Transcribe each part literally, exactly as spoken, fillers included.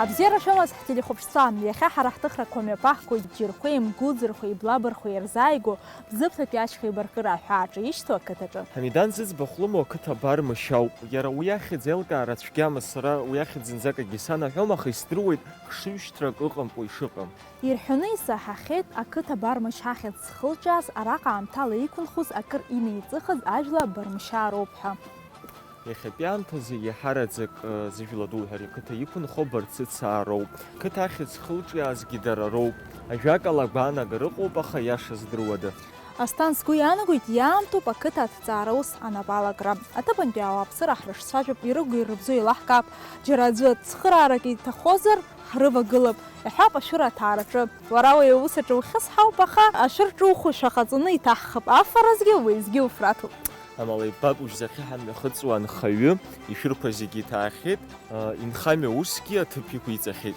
Абзиара шәымаз ҳтелехәаԥшцәа, иахьа ҳара ҳҭыхрақәа мҩаԥаҳгоит Џьырхәеи, Мгәыӡырхәеи, Блабырхәеи ирзааигәоу Бзыԥҭатәи ашьха еибаркыра аҳәааҿы ишьҭоу ақыҭаҿы. Ҳамидан Зыӡба Хәлымуа ақыҭа Бармышь ауп. Иара уи ахьӡ еилкаара цәгьамызт, сара уи ахьӡ зынӡак акгьы санаҳәом, аха исдыруеит хшыҩшьҭрак ыҟамкәа ишыҟам. Ирҳәоны исаҳахьеит, ақыҭа Бармышь ахьӡ зхылҿиааз араҟа аамҭала иқәынхоз акыр инеиҵыхыз ажәла Бармышьаа роуп ҳәа. Иахьатәи аамҭазы иаҳараӡак, э, зыжәла дуҳәа ари ақыҭа иқәынхо Барцыцаа роуп. Қыҭа ахьӡ зхылҿиаазгьы дара роуп. Ажәакала, агәаанагара ыҟоуп, аха иаша здыруада? Асҭан, сгәы иаанагоит, иаамҭоуп ақыҭа аҭҵаара ус анапалакра. Аҭыԥантәи ауааԥсыра ҳрыцәажәап, ирыгу-ирыбзоу еилаҳкаап. Џьара аӡәы ацхыраарак иҭахозар, ҳрывагылап, иҳәап ашәыра аҭаараҿы. Уара уи аус аҿы ухьысҳауп, аха ашәыр ҿухошәа ҟаҵаны иҭаҳхып, афаразгьы уеизгьы уфраҭуп. Амала иббап, уажәзы ахьы ҳамҩахыҵуа анхаҩы ишәырқәа зегьы иҭаахьеит, инхамҩа усгьы аҭыԥ иқәиҵахьеит.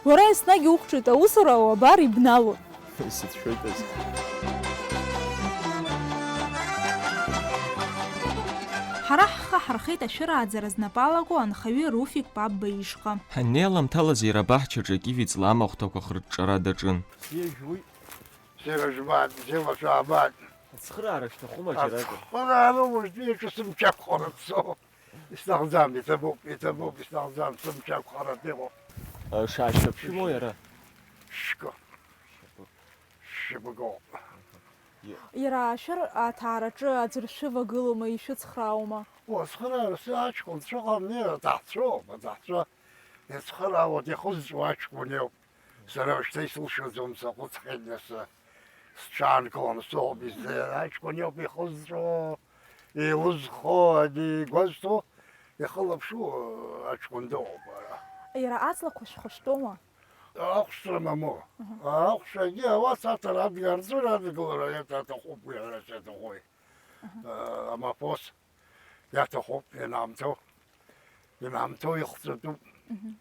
Уара еснагь уқәҿиоит аусура ауабар ибналон. Исыцәшәоит азы. Ҳара ҳхы ҳархеит ашәырааӡара знапы алаку анхаҩы Руфик Папба ишҟа. Ҳаннеи аламҭалазы иара абаҳчаҿы акивицла амахәҭақәа хырҿҿара даҿын. Ижәуи? Зеилашәмаат, зеилашәаабаат. Ацхыраара шәҭахума џьаракы? Ацхыраара уажәтәи аҿы сымч ақәхаратәӡоуп. Исҭахӡам, иҭабуп, иҭабуп, исҭахӡам, сымч ақәхаратәы иҟоуп. Шаашьҭаԥшәымоу иара? Шько. Шьапык. Шьапык ауп. Иара ашәыр аҭаараҿы аӡәыр шәывагылоума, ишәыцхраауама? Уа, ацхыраара асы аҷкәынцәа ыҟам, не, аҭаҳцәоуп, аҭаҳцәа. Иацхыраауа дихызҵәо аҷкәын иоуп. Сара шьҭа исылшаӡом, саҟәыҵхьеит нас. Сҽаанкыланы соуп, изы аҷкәын иоуп ихызҵәо, еилызхо, ани игәазҭо, ихылаԥшуа аҷкәын дыҟоуп ара. Иара аҵлақәа шәхәышәтәома? Ахәшьра мамоу. Мгм. Ахәшьрагьы ауаса аҭара адгар-, адгылара иаҭ-, аҭахуп уи ҳәарас иаҭахуи. Мгм. Амафос. Иаҭахуп, ианаамҭоу, ианаамҭоу ихҵәатәуп, мгм,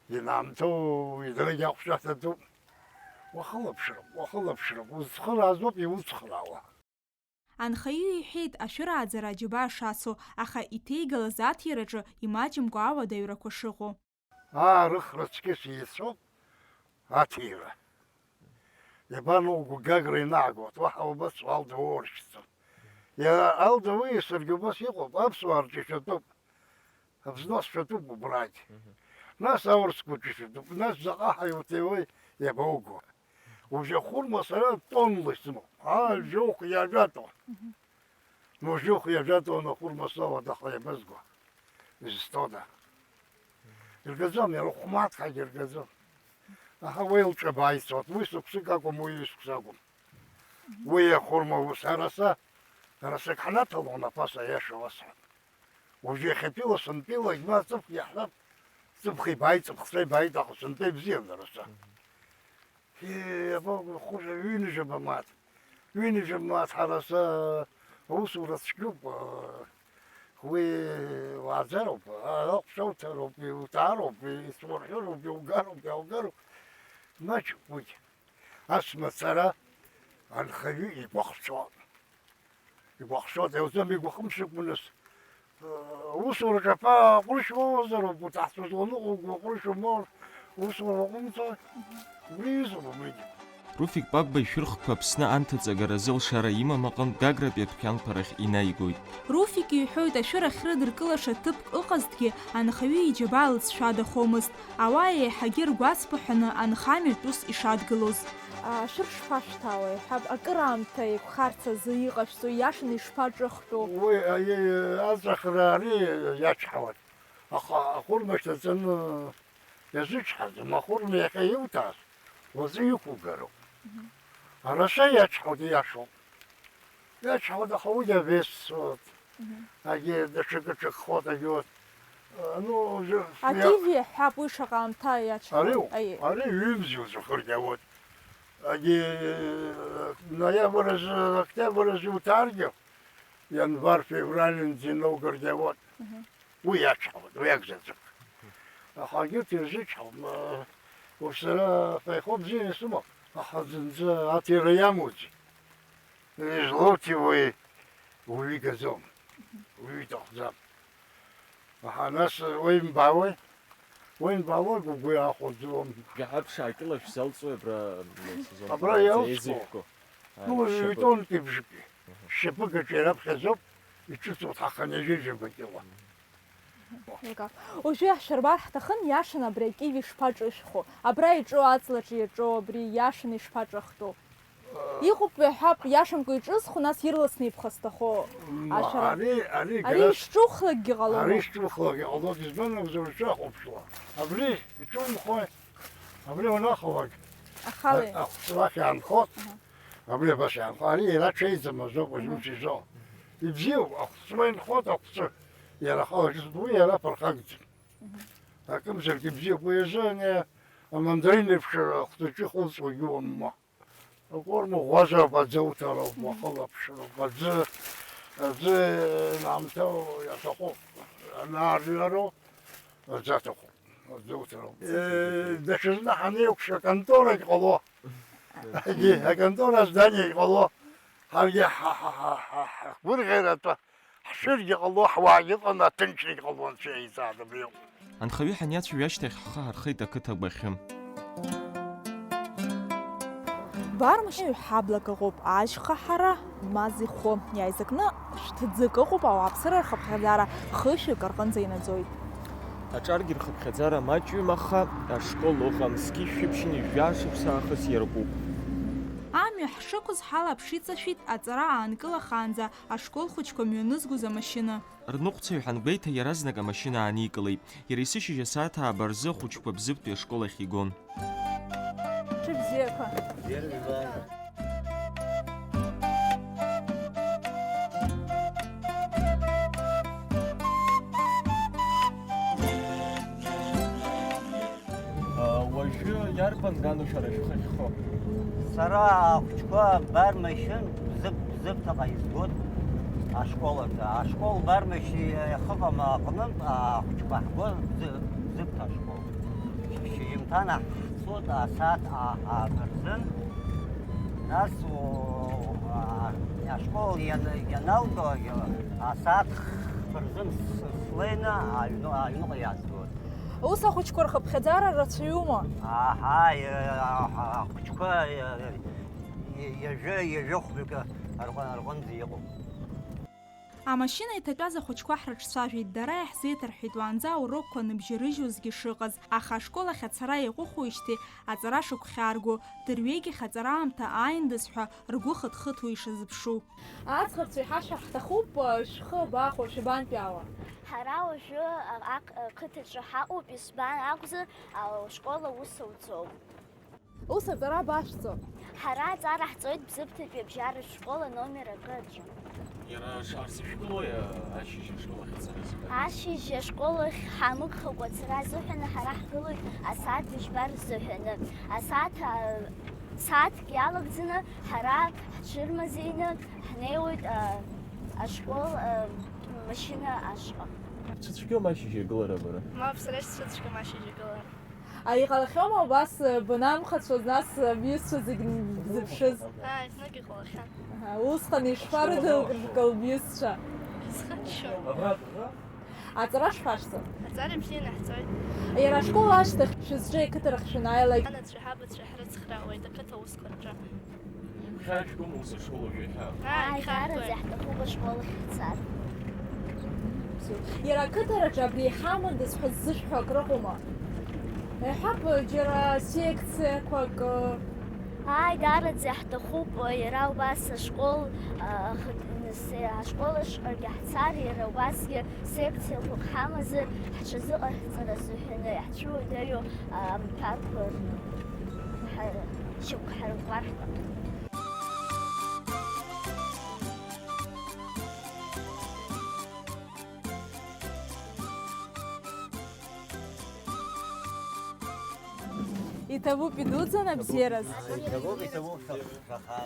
ианаамҭоу идыргьы ахәшә аҭатәуп. Уахылаԥшроуп, уахылаԥшроуп, узцхыраазоуп иуцхраауа. Анхаҩы иҳәеит, ашәырааӡара аџьабаа шацу, аха иҭеигалаз аҭираҿы имаҷымкәа ауадаҩрақәа шыҟоу. Аарыхра цқьа сеицәоуп аҭира. Иабаноуго Гагра инаагоит, уаҳа убас Алда уоуршьӡом. Иара Алда уиасыргьы убас иҟоуп, аԥсуаа рҿы ишәатәуп. Взнос шәатәуп убрагь. Мгм. Нас аурысқәа рҿы ишәатәуп, нас заҟа ҳаиуҭеиуеи иабауго? Уажәы ахәырма сара тоннла исымоуп. Аа, жәохә иажәатәуа. Мгм. Уажәы ихы иажәатәаны ахәырма соуада, аха иабазго? Изызҭода? Иргаӡом, иара хәмаҭ ҳәагьы иргаӡом. Аха уи лҿы абааицәоит, уи сықәсык акәым, уи ҩышықәса акәым. Уи ахәырма ус араса, арасык ҳнаҭалон, аԥаса аиаша уасҳәап. Уажәы иахьатәила сынтәилагь ма ҵыԥх иаҳҳәап, ҵыԥх ибааит, ҵыԥхцәа ибааит, аха сынтәа ибзиан араса. Иабо, хәыҷы ҩынҩажәаба мааҭ, ҩынҩажәаба мааҭ ҳара асы аусура цәгьоуп, уи уааӡароуп, аҟәша уҭароуп, иутаароуп, ицурҳәыроуп, иугароуп, иаугароуп, маҷуп уигь. Ас мацара анхаҩы игәахәцәоуп. Игәахәшоит, иауӡом, игәахымшәакәа нас, аусураҿы аԥа аҟәрышь уоуазароуп, уҭаацәа зланыҟоу угәы аҟәрышь умоур, усура уаҟәымҵуеи? Убри изоуп абригьы. Руфик Папба ишәырхқәа Аԥсны анҭыҵагаразы лшара имам аҟынтә Гагратәи адәқьанқәа рахь инаигоит. Руфик иҳәоит, ашәыр ахьрыдыркылаша ҭыԥк ыҟазҭгьы, анхаҩы иџьабаа лыҵшәадахомызт. Ауаа еиҳагьы ргәацԥыҳәаны анхамҩатә ус ишадгылоз. Ашәыр шԥашәҭаауеи ҳәа, акыраамҭа еиқәхарц азы иҟашәҵо, ииашаны ишԥаҿыхтәу? Уи, аиеи, аҵәахра ари иачҳауан. Аха ахәырма шьҭаҵаны иазычҳаӡом. Ахәырма иахьа иуҭааз уаҵәы иқәугароуп. Мгм. Араса иачҳауеит, ииашоуп. Иачҳауеит, аха уигьы авесцуеит. Мгм. Агьи даҽакы ҿакхоит, агьи урҭ. Ну, уажәы акивиа ҳәа уи шаҟа аамҭа иачҳауеит? Ари, ари ҩымзи уҵәахыргьы ауеит. Агьи ноиабр азы, октиабр азы уҭааргьы, ианвар, февральынӡа инаугаргьы ауеит. Мгм. Уи иачҳауеит, уи акәзаҵәык. Аха егьырҭ ирзычҳауам, уажә сара афеихо бзианы исымоуп, аха зынӡа аҭира иамоузеи? Излоуҭи уи, уаҩы игаӡом, уаҩы иҭахӡам. Аха нас уеимбаауеи? Уеинбаалак угәы иаахәаӡом. Жәаҳәа ԥшаакыла шәзалҵуеи абра, м, сезон? Абра иалҵуа? Еизышәкәа. А, ну, шьапы. Ҩ-тоннки бжаки. Мгм. Шьапык аҿы ираԥхьаӡоуп, иҿыцу ҭаханы ҩажәа-ҩажәа кило. Ега. Уажәы ҳшәырбар ҳҭахын, иашан абри акиви шԥаҿышәхо, абра иҿоу аҵлаҿы иаҿоу абри иашан ишԥаҿахтәу? Иҟоуп, иаҳҳәап, иашамкәа иҿызхуа, нас ирласны иԥхасҭахо. Ма, ашәара. Ари, ари, ари гарас-, ишҿухлакгьы ҟалома? Ари ишҿухлакгьы ҟалоит, избан акәзар, уҽахәаԥшуа. Абри иҿумхои? Абри унахалак. Ахала. А-, ахәцлахь иаанхот. Аҳа. Абри абас иаанхо. Ари иара ҽеиӡам азоуп, уажә, аҳа, ус изоуп. Ибзиоуп, ахәцла инхот, ахәцәы. Иара ахала зду, иара ԥырхагӡам. Аҳа. Акымзаргьы бзиоуп, уи азы ани амандарин еиԥш ахәцәаҿы ихылҵуагьы уамма. Акорма ӷәӷәазароуп, аӡы уҭароуп, уахылаԥшроуп, аӡы, аӡы инамҭоу иаҭахуп, анаарҩароу аӡы аҭахуп, аӡы уҭароуп. Э, даҽазны ҳанеиқәшәа аконторагь ҟало, аконтора здание ҟало, ҳаргьы ҳа, ҳа, ҳа, ҳа, ҳгәырӷьараҿы Ҳшәыргьы ҟало, ҳуаагьы ыҟан, аҭынчрагь ҟало, анцәа иаиҵааит абриоуп. Анхаҩы ҳаниацәажәо ашьҭахь ҳхы ҳархеит ақыҭа агәахьы. Бармашьаҩ ҳаблак ыҟоуп, ашьха ҳара ма зихо. Иааизакны шәҭӡык ыҟоуп, ауааԥсыра рхыԥхьаӡара хышәҩык рҟынӡа инаӡоит. Аҿаргьы рхыԥхьаӡара маҷҩым, аха ашкол ыҟам, зқьи жәшәи ԥшьынҩажәи жәаа шықәса аахыс иаркуп. Амҩа ҳшықәыз ҳалаԥш иҵашәит аҵара аанкылахаанӡа ашкол хәыҷқәа мҩанызгоз амашьына. Рныҟәцаҩ ҳангәеиҭа, иаразнак амашьына ааникылеит. Иара есышьыжь асааҭ ааба рзы ахәыҷқәа Бзыԥтәи ашкол ахь игон. Ҽыбзиақәа. Уажәы иарбан гануп шәара шәхы ахьхоу? Сара ахәыҷқәа Бармашьын Бзыԥ-, Бзыԥҭаҟа изгоит ашкол аҿы. Ашкол Бармашь иахыҟам аҟнытә ахәыҷқәа ҳгон Бзы-, Бзыԥҭа ашкол. Шьыжьымҭан ҳцоит асааҭ а-, ааба рзын. Нас, о, а, ашкол иан-, ианалга, асааҭ хԥа рзын с-, слеины аҩны-, аҩныҟа иаазгоит. Ус ахәыҷқәа рхыԥхьаӡара рацәаҩума? Аҳа, ахәыҷқәа ҩажәа, ҩажәа хәҩык рҟынӡа иҟоуп. Амашьына иҭатәаз ахәыҷқәа ҳрыҿцәажәеит, дара иаҳзеиҭарҳәеит уаанӡа аурокқәа ныбжьарыжьуазгьы шыҟаз, аха ашкол ахь ацара иаҟәыхуеижьҭеи аҵара шыгәхьаарго, дырҩегьых аҵара аамҭа ааиндаз ҳәа ргәы хыҭхыҭуа ишазыԥшу. Аӡӷабцәа, иҳашәҳәар ҳҭахуп, шәхы абаахәо, шәабантәаауа? Ҳара уажәы аҟ-, ақыҭаҿы ҳаҟоуп, избан акәзар, ашкол аус ауӡом. Ус аҵара абашәҵо? Ҳара аҵара ҳҵоит Бзыԥҭатәи абжьаратә школ аномер акы аҿы. Иара ш-, арзышәгылои, а, ашьыжь ашкол ахь ацара азыҳәан? Ашьыжь ашкол ахь ҳамыгхакәа ацара азыҳәаны ҳара ҳгылоит асааҭ быжьба рзыҳәаны. Асааҭ, а, сааҭк иалагӡаны ҳара ҳҽырмазеины ҳнеиуеит, а, ашкол, а, машьына ашҟа. Шәцәыцәгьоума ашьыжь агылара бара? Мап, сара исцәыцәгьам ашьыжь агылара. А, иҟалахьоума убас, э, банамхацәоз, нас, э, бҩызцәа зегь бзыԥшыз? Ааи, знык иҟалахьан. Аҳа, усҟан ишԥарыдылкыл бҩызцәа? Исхыччон. Аҵара шԥашәҵо? Аҵара бзианы ҳҵоит. Иара ашкол ашьҭахь шәызҿу ақыҭарахь шәанааилак? Анацәа ҳабацәа ҳрыцхраауеит ақыҭа усқәа рҿы. Игәхьаашәгома ус ашкол уажәы иахьа? Ааи, ааи, даараӡа иаҳҭахуп ашкол ахь ҳцар. Иара ақыҭараҿы абри иҳамандаз ҳәа ззышәҳәо акрыҟоума? Иаҳҳәап, џьара секциақәак. Ааи, даараӡа иаҳҭахуп, иара убас ашкол, а, ахатә-, се-, ашкол ашҟагьы ҳцар, иара убасгьы секциақәак ҳамазар, ҳҽазыҟаҳҵара азыҳәаны иаҳцәыуадаҩу амҳәарқәа рны. Ҳа-, шьоук ҳарӷәӷәар ҳҭахуп. Иҭабуп идуӡӡан абзиараз. Иҭабуп, иҭабуп, шаха.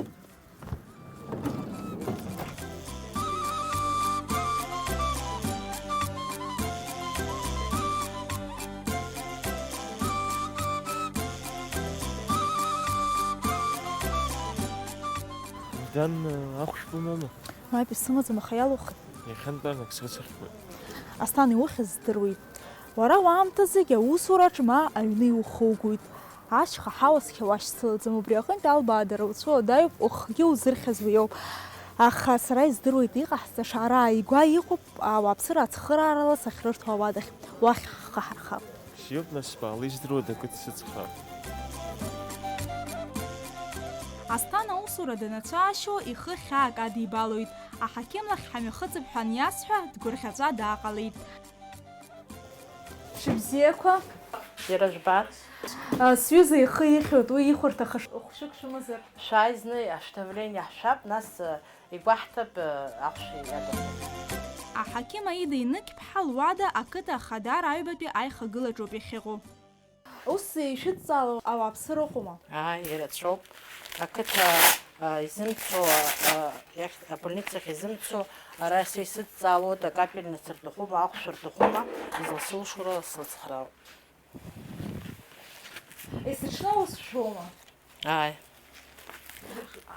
Дан, ахәшә бымоума? Мап, исымаӡам, аха иалухи? Иахьантәарак срыцҳахуеит. Асҭан, иухьыз здыруеит. Уара уаамҭазегь аусураҿ ма аҩны иухугоит. Ашьха ҳауа цқьа уашьцылаӡом, убри аҟынтә Албаа дара уцәыуадаҩуп, ухгьы узырхьыз уиоуп. Аха сара издыруеит иҟаҳҵаша, ара ааигәа иҟоуп ауааԥсыра ацхыраарала сахьрырҭо ауадахь, уахь ҳхы ҳархап. Бзиоуп, нас, баала, издыруада, акы дсыцхраар. Асҭана аусура данацәаашьо, ихы хьаак адибалоит. Аҳақьым лахь ҳамҩахыҵып ҳәа аниасҳәа, дгәырӷьаҵәа дааҟалеит. Шыбзиақәа. Иара жәбар. А, сҩыза ихы ихьуеит, уи ихәарҭаха ш-, хәшәык шәымазар. Шәааи зны ашәҭ давление ҳшәап, нас, э, игәаҳҭап, э, ахәшә иадыркып. Аҳақьым Аида Инықьԥҳа луада ақыҭа Ахадара аҩбатәи аихагылаҿоуп иахьыҟоу. Ус ишәыдҵаало ауааԥсыра ыҟоума? Ааи, ирацәоуп. Ақыҭа, а, изымцо, а, иахь, абольницахь изымцо, ара са исыдҵаалоит, акапельница рҭахума, ахәшә рҭахума, изылсылшоу рыла слыцхраауеит. Есыҽны аус шәоума? Ааи.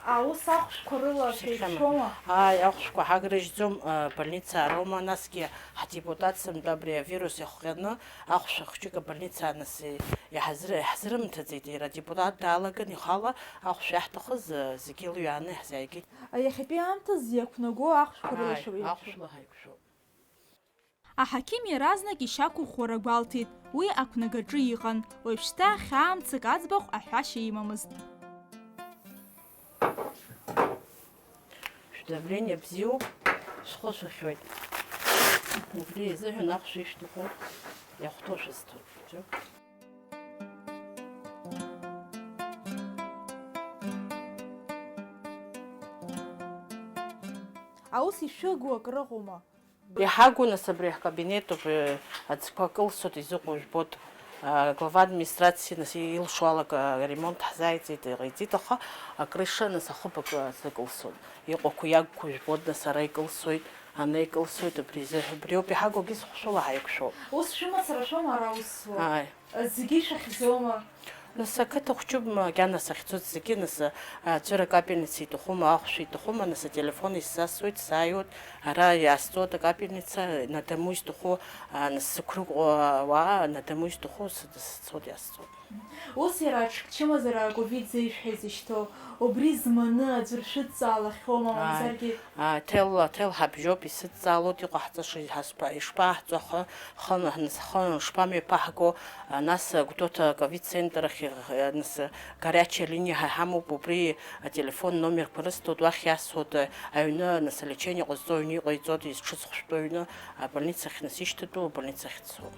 Аус ахәшәқәа рыла шәеиқәшәома? Ааи, ахәшәқәа ҳагрыжьӡом, а, больница ароума, насгьы ҳдепутат сынтәа абри авирус иахҟьаны ахәшә хәҷык абольница аныс иҳазры-, иаҳзрымҭаӡеит, иара адепутат даалаган ихала ахәшә иаҳҭахыз, а, зегьы лҩааны иаҳзааигеит. Иахьатәи аамҭазы иақәнаго ахәшәқәа рыла Ааи, шәеиқәшәома? Ахәшә рыла ҳаиқәшәоуп. Аҳақьым иаразнак ишьақәыӷәӷәара гәалҭеит, уи ақәнагаҿы иҟан, уажәшьҭа хьаа мцык аӡбахә аҳәашьа имамызт. Шәдавление бзиоуп, шәхы шәыхьуеит. Убри азыҳәан ахәшә ишәҭаху иахәҭоу шәызҭоит. Аус ишәыгу акрыҟоума? Иҳагу, нас, абри ҳкабинетуп, э, аӡқәа кылсуеит, изыҟоу жәбоит. А, глава администрации, нас, илшо ала, а, аремонт ҳзааиҵеит, иҟаиҵеит, аха акрыша, нас, ахыб акы азы кылсуеит. Иҟақәоу иагқәоу жәбоит, нас, ара икылсуеит, ана икылсуеит, абри изы, абриоуп иҳагугьы, зхәшәыла ҳаиқәшәоуп. Ус шәымацара шәоума ара аус зуа? Ааи. Зегьы ишәахьӡома? Нас ақыҭа хәҷы макьана сахьцоз зегьы, нас, а, цәыра капельница иҭахума, ахәшә иҭахума, нас ателефон исзасуеит, сааиуеит, ара иаасҵоит акапельница, Надаму изҭаху, а, нас сықәрыҟәа ауаа, Надаму изҭаху сыд-, сцоит, иаасҵоит. Ус иара аҽ-, чымазара аковид зеижә ҳәа изышьҭоу, убри зманы аӡәыр шәыдҵаалахьоума, Ааи. мамзаргьы? А, ҭел, ҭел ҳабжьоуп, исыдҵаалоит, иҟаҳҵаша ҳазԥа-, ишԥаҳҵо, ахы, хы, нас, хы шԥамҩаԥаҳго, а, нас, а, Гәдоуҭа аковид центр ахь, а, нас, а, горячая линиа ҳа-, ҳамоуп, убри ателефон номерқәа рысҭоит, уахь иасуеит, а, аҩны, нас, алечение ҟазҵо аҩны иҟаиҵоит, изҽызхәшәтәу аҩны, абольницахь, нас, ишьҭатәу абольницахь дцоит.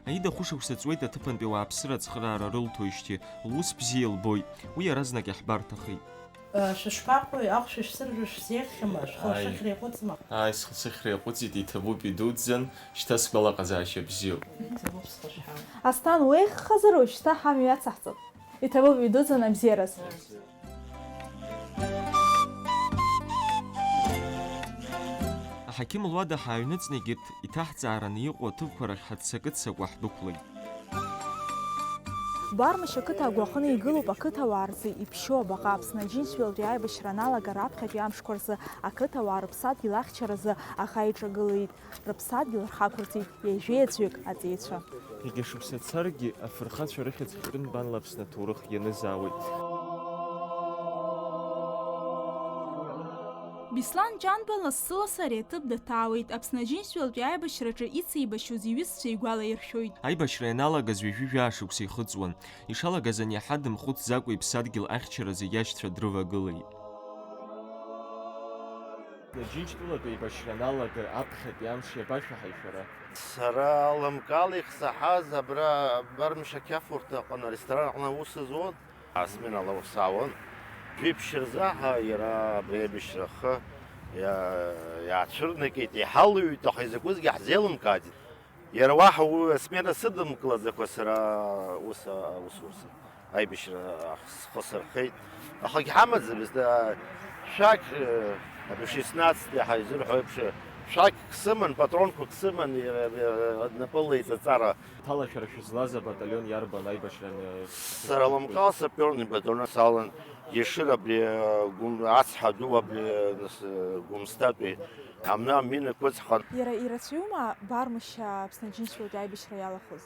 Аида хәышықәса ҵуеит аҭыԥантәи ауааԥсыра ацхыраара рылҭоижьҭеи, лус бзиа илбоит, уи иаразнак иаҳбарҭахеит. Шәышԥаҟои, ахәшә шәсыржәыр шәзеиӷьхьама, шәхы Ааи. шәыхьра иаҟәыҵма? Ааи, схы сыхьра иаҟәыҵит, иҭабуп, идуӡӡан, шьҭа сгәалаҟазаашьа бзиоуп. Иҭабуп схы шәҳәар. Асҭан, уеиӷьхазар уажәшьҭа ҳамҩа ацаҳҵап. Иҭабуп, идуӡӡан абзиараз. Аҳақьым луада ҳааҩныҵны егьырҭ иҭаҳҵаараны иҟоу аҭыԥқәа рахь ҳаццакы-ццакуа ҳдәықәлеит. Бармышь ақыҭа агәаҟны игылоуп ақыҭауаа рзы иԥшьоу абаҟа. Аԥсны Аџьынџьтәылатәи аибашьра аналага раԥхьатәи амшқәа рзы ақыҭауаа рыԥсадгьыл ахьчаразы аӷа иҿагылеит. Рыԥсадгьыл рхақәырҵеит ҩажәеи аӡәык аҵеицәа. Егьа шықәса царгьы, афырхацәа рыхьӡ ҳтәым банла Аԥсны аҭоурых ианызаауеит. Беслан Ҷанба лассы-лассы ари аҭыԥ даҭаауеит, Аԥсны Аџьынџьтәылатәи аибашьраҿы ицеибашьоз иҩызцәа игәалаиршәоит. Аибашьра ианалагаз ҩажәи жәаа шықәса ихыҵуан. Ишалагаз аниаҳа дымхәыцӡакәа иԥсадгьыл ахьчаразы иашьцәа дрывагылеит. Аџьынџьтәылатә еибашьра аналага аԥхьатәи амш иабашәаҳаи шәара? Сара алымкаала ихсаҳаз абра Бармышь ақьафурҭа аҟны аресторан аҟны аус зуан. Асменала ус аауан. Жәиԥшь рзы аҳа иара абри аибашьра ахы иа-, иаацәырнакит, иҳалыҩит, аха изакәызгьы ҳзеилымкааӡеит. Иара уаҳа уи асмена сыдымкылаӡакәа сара ус аусурс аибашьра схы сырхеит. Ахагь ҳамаӡамызт, а, шәақь, э, абри шестнадцатый ҳәа изырҳәо еиԥш, шәақьк сыман, патронқәак сыман, иара, иара, напыла иҵаҵара. Ҭалашәара шәызлаз абаталион иарбан аибашьра ан-, Сара лымкаал саперный батальон салан, Ешыра абри, э, гәым-, ацҳа ду абри, э, нас, э, Гәымсҭатәи амна аминақәа ыҵҳхын. Иара ирацәаҩума Бармышьа Аԥсны Аџьынџьтәылатәи аибашьра иалахәыз?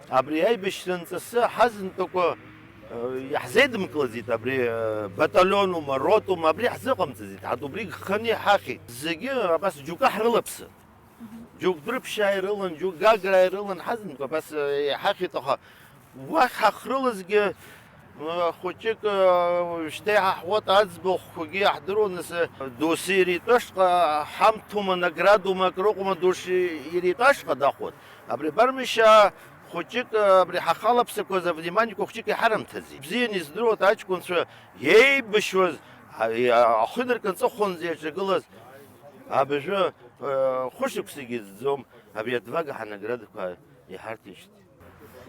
Абри аибашьра нҵасы ҳазынтәыкәа, э, иаҳзеидымкылаӡеит, абри, э, баталионума, ротума, абри ҳзыҟамҵаӡеит, ҳарҭ убри гханы иҳахьит. Зегьы абас џьоукы ҳрылаԥсын. Џьоук Дәрыԥшьаа ирылан, џьоук Гаграа ирылан, ҳазынтәык абас, э, иҳахьит, аха уахь ҳахьрылазгьы, э, хәыҷык, э, уажәшьҭа иҳаҳуеит, аӡбахәқәагьы иаҳдыруан, нас, э, досу иара итәы ашҟа ҳамҭоума, наградума, акрыҟоума, досу иара итәы ашҟа дахәон. Абри Бармышьаа хәыҷык, э, абри ҳахалаԥсақәаз авниманиақәа хәыҷык иҳарымҭаӡеит. Бзианы издыруеит аҷкәынцәа иеибашьуаз, а-, и-, ахы инаркны аҵыхәанӡа иаҿагылаз абыржәы Хәышықәсагьы ӡӡом, абри адвага ҳанаградақәа иҳарҭеижьҭеи.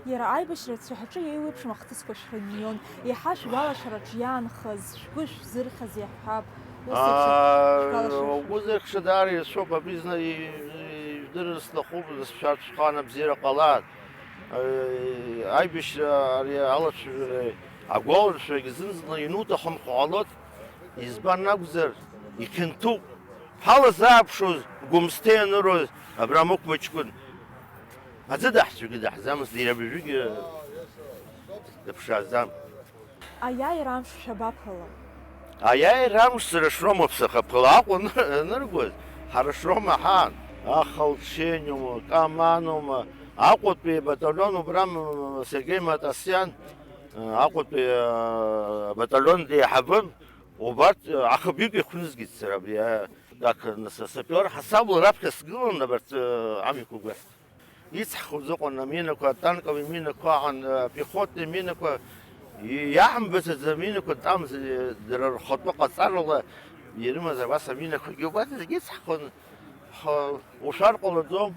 Иара аибашьра ацәаҳәаҿы еиуеиԥшым ахҭысқәа шәрымион, еиҳа шәгәалашәараҿ иаанхаз, шәгәы шәзырхьаз иаҳҳәап, ус еиԥш Аа, шәгәалашәара угәы шәымшәан. Зырхьша даара ирацәоуп, абри зны ижәдырыр сҭахуп, шәарҭ шәхы анабзиара ҟалааит. Аибашьра ари алацәажәареи агәаларшәарагьы зны-зынла иануҭахымхо ҟалоит, избан акәзар, ихьанҭоуп. Ҳалазааԥшуаз, Гәымсҭа ианыруаз, Абрам Ықәба ҷкәын. Аӡы даҳцәагьы даҳзамызт, иара абыржәгьы дыԥшааӡам. Аиааира амш шәабаԥыло? Аиааира амш сара Шрома ԥсахаԥыла Аҟәа аныр-, аныргоз, ҳара Шрома ҳаан, Ахалцениума, Каманума, Аҟәатәи абаталион убра м-, Сергеи Матасиан, Аҟәатәи, а, абаталион деиҳабын, убарҭ, а, ахабҩык иқәнызгеит сара абри, а, как, нас, асапиор ҳасабла раԥхьа сгылан абарҭ, а, амҩақәа гәахьт. Ицҳхуаз ыҟан аминақәа, атанковые минақәа аҟан, а, пехотные минақәа, и-, иаҳмбац аӡә аминақәа тәамз, дара рхатәы ҟаҵарала ирымаз абас аминақәагьы убарҭ зегьы ицҳхон, х-, ушәар ҟалаӡом.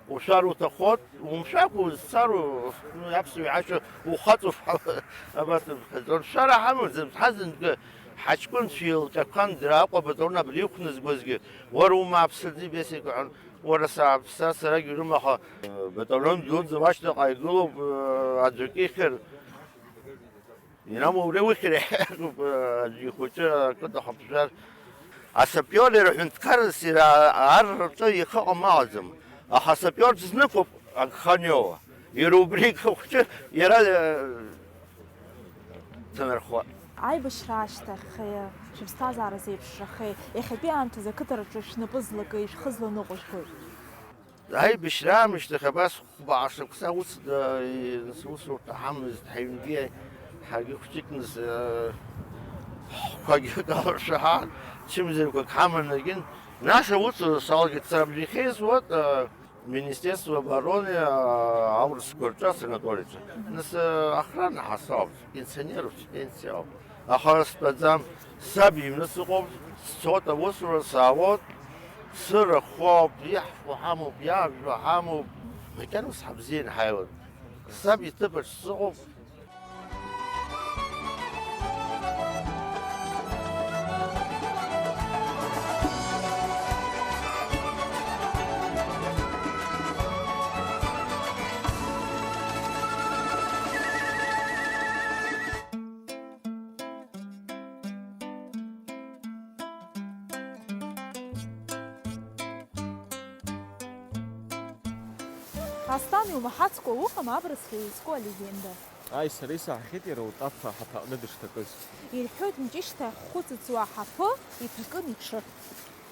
Ушәар уҭахоит, умшәакәа узцару, ну, аԥсуа иҳәашьа ухаҵоуп, абас рҳәаӡон. Шәара ҳамаӡам, ҳазынтәы ҳаҷкәынцәа еилҟьақәан, дара Аҟәа абаталион абри иқәназгозгьы, уара умааԥсаӡеи, бесик, ҳәа, уара сааԥса, сарагьы урым, аха, э, баталион дуӡӡа уашьҭаҟа игылоуп, э, аӡәк ихьыр. Инамоу уара ухьыр иаҳәатәуп, аӡәы ихәыҷы акы дахәаԥшуазар. Асапиор иара ҳәынҭқаррас иара ар рҿы ихы ыҟам аҟаӡам. Аха асапиор дызнықәуп агханиоуа. Иара убри ихәыҷы иара, э, дҭанархоит. Аибашьра ашьҭахь, э, шәыԥсҭазаара зеиԥшрахеи? Иахьатәи аамҭазы ақыҭараҿы шәнапы злакеи, шәхы зланыҟәыжәгои? Аибашьра аамышьҭахь абас хәба шықәса ус, э, усурҭа ҳамамызт, ҳаҩнгьы ҳаргьы хәҷыкныс, э, ҳхәқәагьы калыршәа ҳаан, чымазарақәак ҳаман, егьын, нас аус салгеит сара абжьахьеизуат, э, Министерство обороны, э, аурысқәа рҿы асанаториаҿы. Нас, э, охрана ҳасауп, пенсионеруп, пенсиа ауп. Аха стәаӡам, саб иҩны сыҟоуп, сцоит аусура, саауеит, сырахәоуп, иаҳфо ҳамоуп, иаажәуа ҳамоуп, макьана ус ҳабзианы ҳаиуеит. Саб иҭыԥаҿ сыҟоуп. Асҭан, иумаҳацкәа уҟам абрацәа еизку алегенда. Ааи, сара исаҳахьеит иара утаф аҳаԥаҟны дышҭакыз. Ирҳәоит, мҷышьҭа ахьхәыцыцуа аҳаԥы иҭакын иҽы.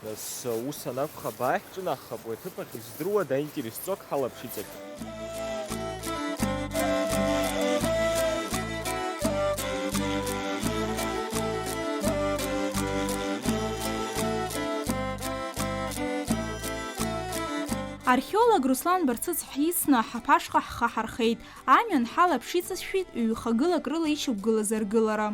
Нас, ус анакәха, абааи ҳҿынаҳхап, уи аҭыԥ ахь издыруада аинтерес ҵуак ҳалаԥшиҵап. Археолог Руслан Барцыц ҳицны аҳаԥашҟа ҳхы ҳархеит. Амҩан ҳалаԥшиҵазшәеит ҩ-хагылак рыла ишьақәгылаз аргылара.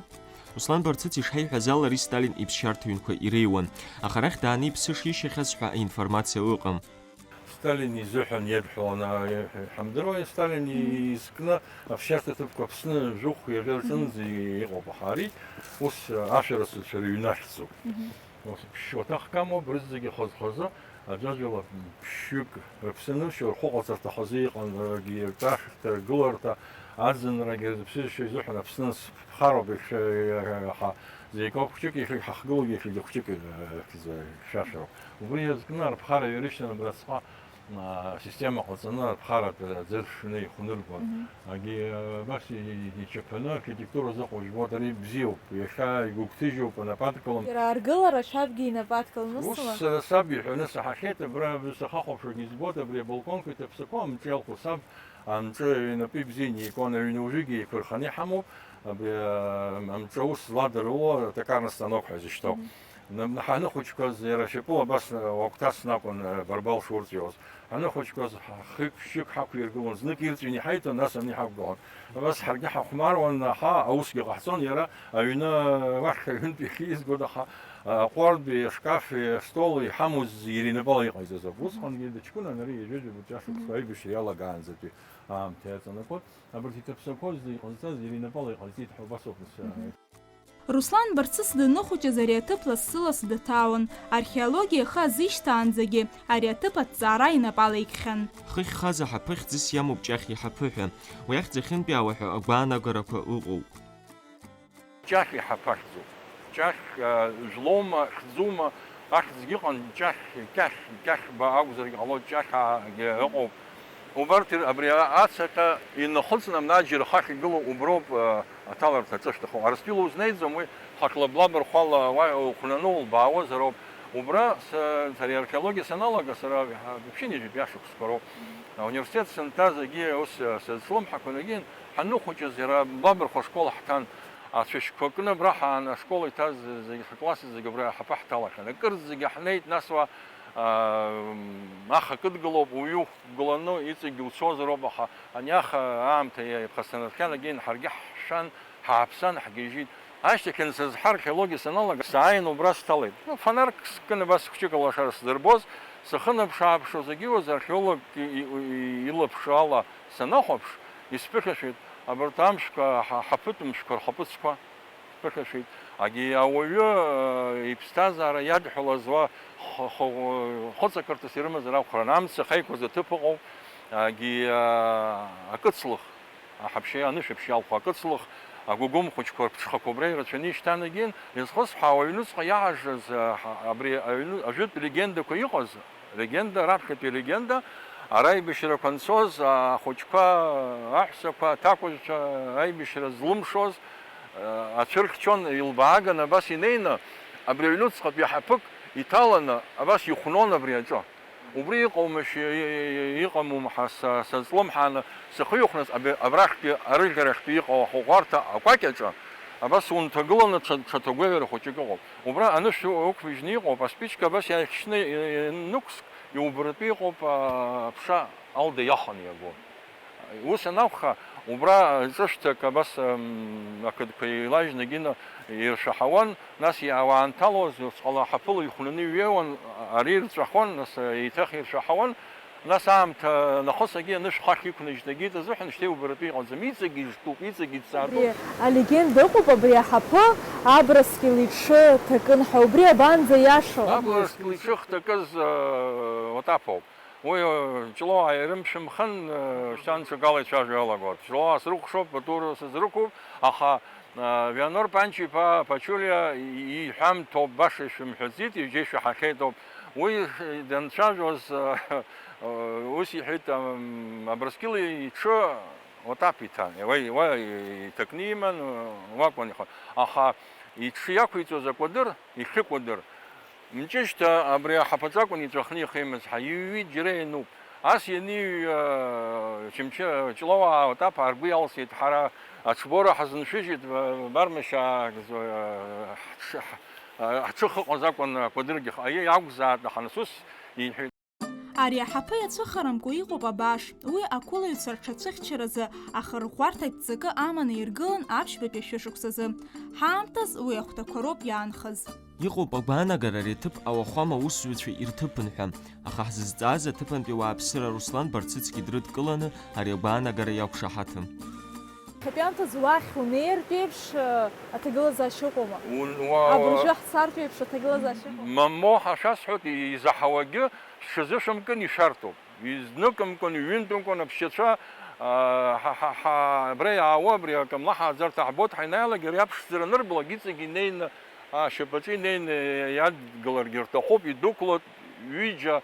Руслан Барцыц ишҳаиҳәаз ала, ари Сталин иԥсшьарҭа ҩнқәа иреиуан, аха арахь дааны иԥсы шишьахьаз ҳәа аинформациа ыҟам. Сталин изыҳәан иадҳәаланы ҳамдыруа, Сталин изкны аԥсшьарҭа ҭыԥқәа Аԥсны жәохә ҩажәа рҿынӡа иҟоуп, аха ари ус ашәарыцацәа рыҩны ахьӡуп. Ус ԥшьшьоҭахк амоуп, рызегьы хаз-хазы, аӡәаӡәала ԥшьҩык рыԥсы аныршьо, рхәы ҟаҵарҭа хазы иҟан, ргьы рҿашәҭа, ргыларҭа, Аӡынрагьы зыԥсыжьшьа изыҳәан Аԥсны сыԥхароуп, ихьшәа-, ҳа-, зегь акоуп хәҷык, ихьыгь ҳахгылоуп, ихьыгьы хәҷык, э, хьӡа-, хьшәашәароуп. Убри иазкны арԥхара иҩарышьҭын абраҵәҟьа, а, система ҟаҵаны арԥхаратә аӡы ршны ихәныргон. Мгм. Агьи, а, абас и-, и-, ичаԥаны архитектура азыҟоу жәбоит, ари бзиоуп, иахьа игәыгәҭыжьуп, анападкылом. Иара аргылара шәабгьы инападкылон, ус усыла? Сара саб иҳәаны саҳахьеит, абра сахахәаԥшуагьы избоит, абри абалконқәа иҭаԥсақәа амҿы иалху саб Амҿы инапы ибзианы икуан, аҩны уажәыгьы еиқәырханы иҳамоуп, абри, а, амҿы аус зладыру атокарный станок ҳәа изышьҭоу. Мгм. Н-, ҳаныхәыҷқәаз иара шьапыла абас, а, уагәҭасны акәын, а, барбал шурҵәиуаз. Ҳаныхәыҷқәаз ҳ-, хҩык-ԥшьҩык ҳақәиргылон, знык ирҵәины иҳаиҭон, нас ани ҳақәгылон. Абас ҳаргьы ҳахәмаруан, аха аусгьы ҟаҳҵон, иара аҩны уахь аҩынтә ихизгон, аха, а, аҟәардәи ашкафи астоли иҳамоз иара инапала иҟаиҵаз ауп. Усҟангьы дыҷкәынан ари ҩажәа-ҩажәа шықәса Мгм. аибашьра иалагаанӡатәи. Аамҭа иаҵанакуа, абарҭ иҭаԥсақәоу зегьы иҟазҵаз иара инапала иҟаиҵеит ҳәа убасоуп нас. Мгм. Руслан Барцыц даныхәыҷыз ари аҭыԥ лассы-ласс даҭаауан, археологиа ихы азишьҭаанӡагьы ари аҭыԥ аҭҵаара инапала икхьан. Хыхь хаза ҳаԥы хьӡыс иамоуп Ҷахь иҳаԥы ҳәа. Уи ахьӡ ахьынтәаауа ҳәа агәаанагарақәа ыҟоуп. Ҷахь иҳаԥы ахьӡуп. Ҷахь, а, жәлоума, хьӡума, ахьӡгьы ыҟан, Ҷахь, Кьахь, Кьахьба акәзаргьы ҟалоит, Ҷахьаагьы ыҟоуп. Убарҭ ир-, абри а-, ацаҟьа инахыҵны амнаџьыр ахахь игылоу уброуп, а, аҭаларҭа аҿы шәҭаху. Арыстәыла узнеиӡом, уи хахьла блабархәала уа-, ухәнаны улбаауазароуп. Убра са, сара археологиа саналага, сара, а, ԥшьынҩажәитәи ашықәсқәа роуп. Ауниверситет санҭаз, егьи ус, а, сызҿлымҳақәа нагин, ҳаныхәыҷыз иара Бабырхәа ашкол ҳҭан. Ацәашьқәа кны абра ҳаан ашкол иҭаз зегь, акласс зегь абра аҳаԥы ҳҭалахьан. Акырӡагьы ҳнеит, нас уа, аа, аха кыдгылоуп, уҩы уқәгыланы иҵегь уцозароуп, аха ани аха аамҭа иаԥхасҭанархиан, агьин ҳаргьы ҳшәан, ҳааԥсан, ҳгьежьит. Ашьҭахь ансызҳа археологиа саналага, сааин убра сҭалеит. Фонарк скын абас хәҷык алашара сзырбоз, сахынаԥш-ааԥшуаз, агьиуаз археологк и-, и-, и-, илаԥш ала санахәаԥш, исԥыхьашәеит абарҭ амшқәа, ҳа-, ҳаԥытә мшқәа рхаԥыцқәа. Ԥыхьашәеит. Агьи ауаҩы, э, иԥсҭазаара иадҳәалаз уа х-, х-, хәыҵакырҭас ирымазар акәхарын, амца ахьеиқәыз аҭыԥ ыҟоуп, агьи, э, акыцлых, аҳаԥшьа, анышәаԥшь иалху акыцлых, агәыгәым хәыҷқәа рԥҽхақәа убра ирацәаны ишьҭан, агьин, изхысҳәаауа аҩныҵҟа иаажыз, э, ҳа-, абри аҩны-, ажәытә легендақәа иҟаз, Легенда, раԥхьатәи легенда, ара аибашьрақәа анцоз, ахәыҷқәа, аҳәсақәа, аҭакәажәцәа аибашьра злымшоз, ацәырхьчон, илбааган абас инеины, абри аҩнуҵҟатәи ҳаԥык иҭаланы, абас ихәнон абри аҿы. Убри иҟоумашь, иҟаму ҳа са, сазлымҳааны сахыҩхәнаҵ, абри, абрахьтәи арыӷьарахьтәи иҟоу ахәыҟәарҭа акәакь аҿы, абас унҭагыланы ҽа, ҽа ҭагәаҩара хәыҷык ыҟоуп. Убра анышә ықәыжьны иҟоуп, аспичка абас иааихьшьны ианықәск, иубаратәы иҟоуп, аԥша алда иахан иаго. Ус анакәха, убра ҿышәҭак абас, м, ақыдқәа еилажьны гьына иршәаҳауан, нас ауаа анҭалоз, усҟала ҳаԥыла ихәнаны иҩеиуан, ари ирҵәахон, нас еиҭах иршәаҳауан. Нас аамҭа нахысгьы анышә хахь иқәныжьт, егьит азыҳәан шьҭа иубаратәы иҟаӡам, иҵегь ижтәуп, иҵегь иҵаатәуп. Абри алегенда ыҟоуп, абри аҳаԥы Абрыскьыл иҽы ҭакын ҳәа, убри абанӡа иашоу? Абрыскьыл иҽы хҭакыз, э, Отаԥоуп. Уи, э, Ҷлоуаа ирымшәымхын, э, шьҭа ҽакала ицәажәо иалагоит. Ҷлоуаа срыкәхшоуп, Батура сызрықәуп, аха Вианор Панчиԥа Пачулиа иҳәамҭоуп, баша ишәымҳәаӡеит, ижьеишәа ҳахьеитоуп. Уи данцәажәоз, ус иҳәеит, Абрыскьыл иҽы Отаԥ иҭан, уа, уа иҭакны иман, уакәын ихы. Аха иҽы иақәиҵоз акәадыр, ихьыкәадыр, Мҷышьҭа абри аҳаԥаҿы акәын иҵәахны ихимыз, ҳа иҩит, џьара иануп. Ас ианиҩ, Чымчы, Ҷлоуаа Отаԥаа ргәы иалсит, ҳара аҽбора ҳазыншәыжьит, Бармашьаа, ҳҽы, ҳҽы ахьыҟаз акәын акәадыргьы, аиеи акәзаат, аха нас ус иҳәеит. Ари аҳаԥы иацәыхарамкәа иҟоуп абааш, уи ақәылаҩцәа рҽацәыхьчаразы ахырӷәӷәарҭа ҵакы аманы иргылан аԥшьбатәи ашәышықәсазы. Ҳаамҭаз уи ахәҭақәа роуп иаанхаз. Иҟоуп агәаанагара ари аҭыԥ ауахәама аусзуҩцәа ирҭыԥын ҳәа, аха ҳзызҵааз аҭыԥантәи ауааԥсыра Руслан Барцыцгьы дрыдкыланы ари агәаанагара иақәшаҳаҭым. Хатәи аамҭазы уахь унеиртә еиԥш, э, аҭагылазаашьа ыҟоума? Ун-, уа-, Абыржәы ҳцартә еиԥш аҭагылазаашьа ыҟоума? Мамоу ҳәа шәасҳәоит, изаҳауагьы шәҽазышәымкын ишәарҭоуп. Изныкымкәан, иҩынтәымкәан аԥсшьацәа, Ҳа, ҳа, ҳа, абра иаауа, абри акамлаҳааӡарҭа ҳбоит, ҳаинаалак, иара иаԥшӡара анырблак, иҵегь инеины, ашьапаҿы инеины иадгыларгьы рҭахуп, идәықәлоит, ҩыџьа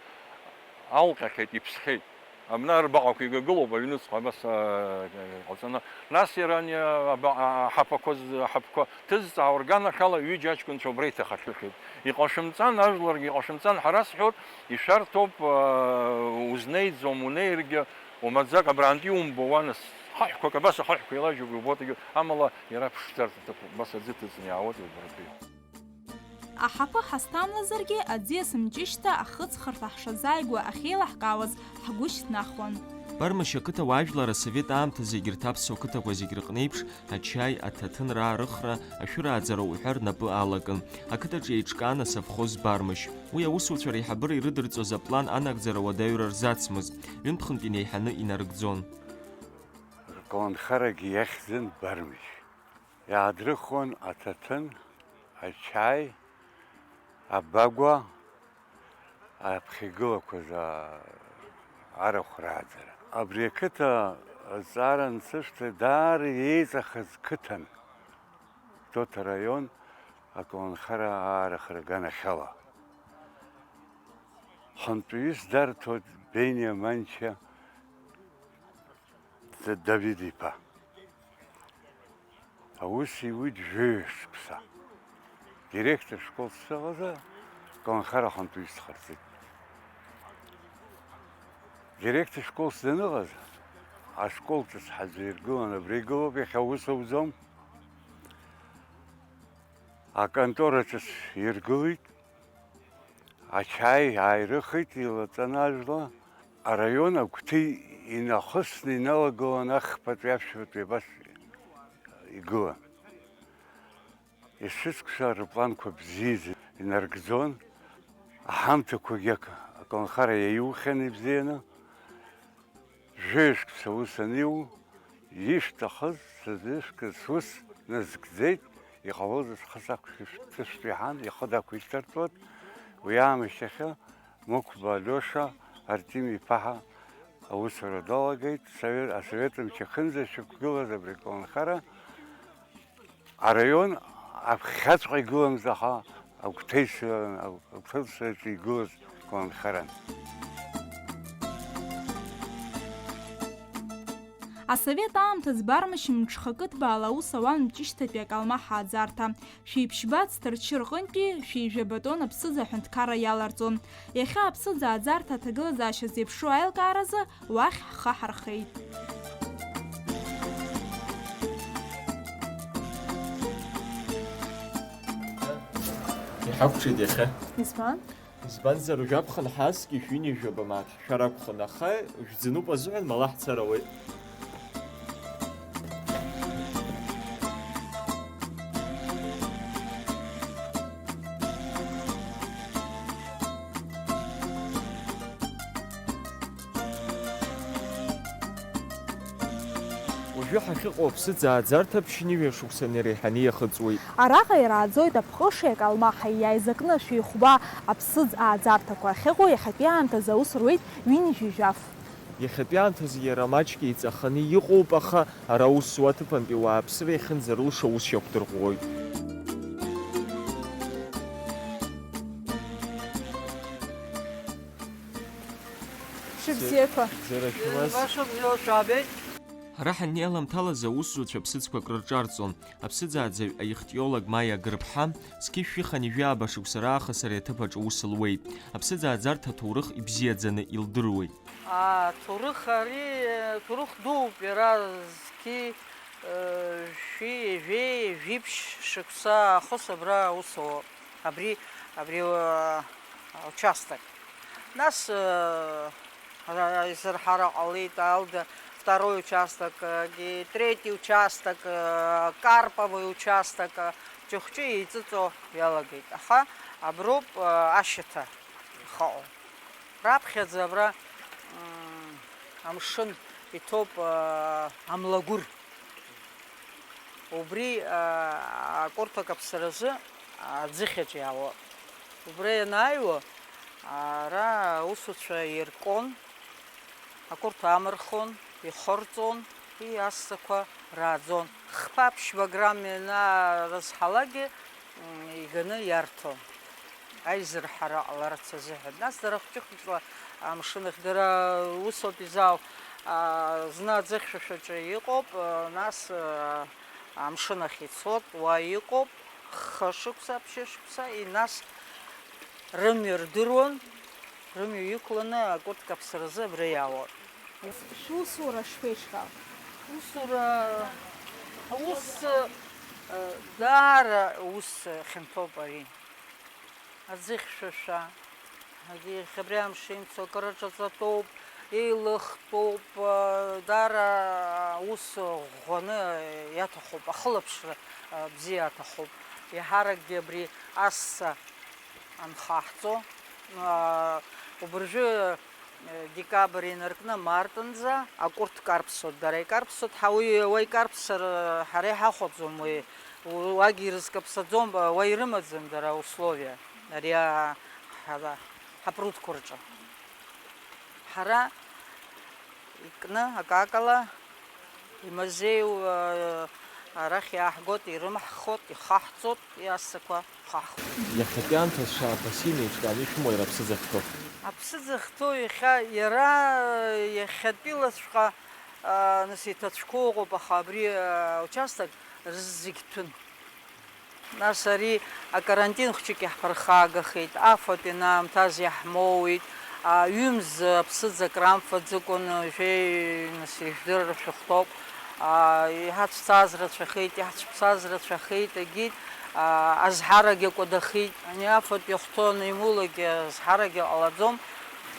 алҟьахьеит, иԥсхьеит. Абна рбаҟақәа игагылоуп аҩныҵҟа, абас, а, ҟаҵаны. Нас иара ани, аба-, а, аҳаԥақәа з-, аҳаԥқәа ҭызҵаауа рганахьала ҩыџьа аҷкәынцәа убра иҭахашәыхьеит. Иҟашәымҵан, ажәларгьы иҟашәымҵан, ҳара сҳәоит, ишәарҭоуп, а, узнеиӡом, унеиргьы, умаӡак абрантәи умбауа, нас, хаҳәқәак, абас ахаҳәқәа еилажьуп, иубоит, егьу-, амала иара ԥшӡарҭа аҭыԥуп, абас аӡы ҭыҵны иаауеит убартәи. Аҳаԥы ҳазҭамлазаргьы, аӡиас мҷышьҭа ахыҵхырҭа ҳшазааигәа ахьеилаҳкаауаз ҳгәы шьҭнахуан. Бармышь ақыҭа уаажәлар асовет аамҭазы егьырҭ аԥсуа қыҭақәа зегь рыҟны еиԥш, ачаи, аҭаҭын раарыхра, ашәырааӡара уҳәа рнапы алакын. Ақыҭаҿы еиҿкаан асовхоз Бармышь. Уи аусуцәа реиҳабыра ирыдырҵоз аплан анагӡара уадаҩра рзацмызт, ҩынтә-хынтә инеиҳаны инарыгӡон. Аколнхарагьы иахьӡын Бармышь. Иаадрыхуан аҭаҭын, ачаи, абагәа, аԥхьа игылақәаз, а, арахә рааӡара. Абри ақыҭа азҵаара ансышьҭа даара иеиҵахаз қыҭан. Тоҭа раион аколнхара аарыхра аганахьала. Хынтәаҩыс дарҭоит Бениа Манча Давид-иԥа. Аус иуит жәаҩа шықәса. Директор школ сшыҟаз, аколнхара хынтәаҩыс сҟарҵеит. Директор школ даныҟаз, ашкол ҿыц ҳаӡәы иргылан, абра игылоуп, иахьа аус ауӡом. Аконтора ҿыц иргылеит, ачаи ааирыхит, илаҵаны ажәла. Араион агәҭа инахысны иналагылан, ахԥатәи аԥшьбатәи абас игылан. Есышықәса аеропланқәа бзиаӡа инаргӡон, аҳамҭақәагьы ак-, аколнхара иаиухьан ибзианы. Жәаҩа шықәса ус аниу, ишәҭахыз сызышәкыз сус назгӡеит, иҟалозар схы сақәшәышәтәышәтә иҳәан, ихы дақәиҭтәыртәуан. Уи аамышьҭахьы Мықәба Алиоша Артем-иԥа ҳәа аусура далагеит, совет, асовет мчы ахьынӡашьақәгылаз абри аколнхара. Араион аԥхьаҵәҟьа игылан, аха агәҭеисра, агәҭеисраҿы игылаз аколнхаран. Асовет аамҭазы Бармышь мҽхакы ҭбаала аус ауан Мҷышьҭатәи акалмаҳа аӡарҭа. Шәиԥшьба Ҭҭырчы рҟынтәи шәи жәаба тонна аԥсыӡ аҳәынҭқарра иаларҵон. Иахьа аԥсыӡ ааӡарҭа аҭагылазаашьа зеиԥшу аилкааразы уахь ҳхы ҳархеит. Иҳақәҿиеит иахьа. Избан? Избанзар, уажәы аԥхын ҳааскьеит, шәҩынҩажәаба мааҭ ҳшәар акәхон, аха жәӡануп азыҳәан мала ҳцар ауеит. Уажәы ҳахьыҟоу аԥсыӡ ааӡарҭа ԥшьынҩажәа шықәса инареиҳаны иахыҵуеит. Араҟа ирааӡоит аԥҟышеи акалмаҳаи иааизакны шәи хәба аԥсыӡ ааӡарҭақәа ахьыҟоу. Иахьатәи аамҭазы аус руеит ҩынҩажәи жәаф. Иахьатәи аамҭазы иара маҷк еиҵаханы иҟоуп, аха ара аус зуа аҭыԥантәи ауааԥсыра иахьынӡарылшо аус иақәдырӷәӷәоит. Шәыбзиақәа. Бзиара шәымаз. Баша бзиала шәаабеит. Ара ҳаннеи аламҭалазы аусзуҩцәа ԥсыӡқәак рырҿарҵон. Аԥсыӡааӡаҩ аихтиолог Маиа Гырԥҳа зқьи жәшәи хынҩажәи ааба шықәса раахыс ари аҭыԥ аҿы аус луеит. Аԥсыӡааӡарҭа аҭоурых ибзиаӡаны илдыруеит. Аҭоурых ари, ҭоурых дууп, иара зқьи, э, жәшәи, ҩажәи, ҩажәи ԥшь шықәса аахыс абра аус ауа. Абри, абри, э, участок. Нас, э, ра-, изырҳара ҟалеит Алда второй участок, э, третий участок, э, Карповый участок, э, ҷыхәҷы еиҵыҵуа иалагеит. Аха аброуп, э, ашьаҭа ихаҟоу. Раԥхьаӡа абра, м, амшын иҭоуп, э, амлагәыр. Убри, а, акәырҭак аԥсаразы аӡыхьаҿ иаауа. Убра ианааиуа, ара аусуцәа иркуан, акәырҭа амырхон, Ихырҵон, уи ассақәа рааӡон. Хԥа-ԥшьба грамм ианаарызҳалакгьы, м, иганы иарҭон. Аизырҳара ҟаларц азыҳәан. Нас дара хәҷы-хәыҷла амшын ахь, дара усоуп изаау, а, зны аӡы хьшәашәаҿы иҟоуп, а, нас, а, амшын ахь ицот, уа иҟоуп, хышықәса, ԥшьышықәса, и нас рымҩа рдыруан, рымҩа иқәланы акурҭка аԥсразы абра иаауан. Шәусура шԥеиҿкаау? Усура, ус, э, даара ус хьанҭоуп ари. Аӡы хьшәашәа, егьи иахьа абри амш имцо акыр аҿаҵатәуп, еилыхтәуп, э, даара ус ӷәӷәаны иаҭахуп, ахылаԥшра, э, бзиа аҭахуп. Еиҳаракгьы абри асса анхаҳҵо, аа, убыржәы, э, декабр инаркны мартынӡа акурҭка арԥсоит, дара икарԥсоит, ҳа уи, уа икарԥсар, э, ҳара иҳахәаӡом уи, у-, уагьы ирызкаԥсаӡом, уа ирымаӡам дара аусловиа, ари а-, ҳара, ҳапрудқәа рҿы. Ҳара икны, акакала, имазеиу, а, арахь иааҳгоит, ирымаҳхуеит, ихаҳҵоит, иасақәа хаҳхуеит. Иахьатәи аамҭазы абас инеиҿкааны ишәымои иара аԥсыӡ ахьҭоу? Аԥсыӡ ахьҭоу иахьа, иара иахьатәилаҵәҟьа, а, нас иҭацәқәоу ыҟоуп, аха абри, а, участок зегь ҭәын. Нас ари акарантин хәҷык иаҳԥырхагахеит, афатә ианаамҭаз иаҳмоуит, а, ҩымз аԥсыӡ акрамфаӡакәан, уажәы, нас, ижәдырыр шәыхәҭоуп, а, иҳацәцаз рацәахеит, иаҳцәыԥсаз рацәахеит, егьит, а, азҳарагьы акәадахеит, ани афатә иахәҭоу анимулак, азҳарагьы ҟалаӡом.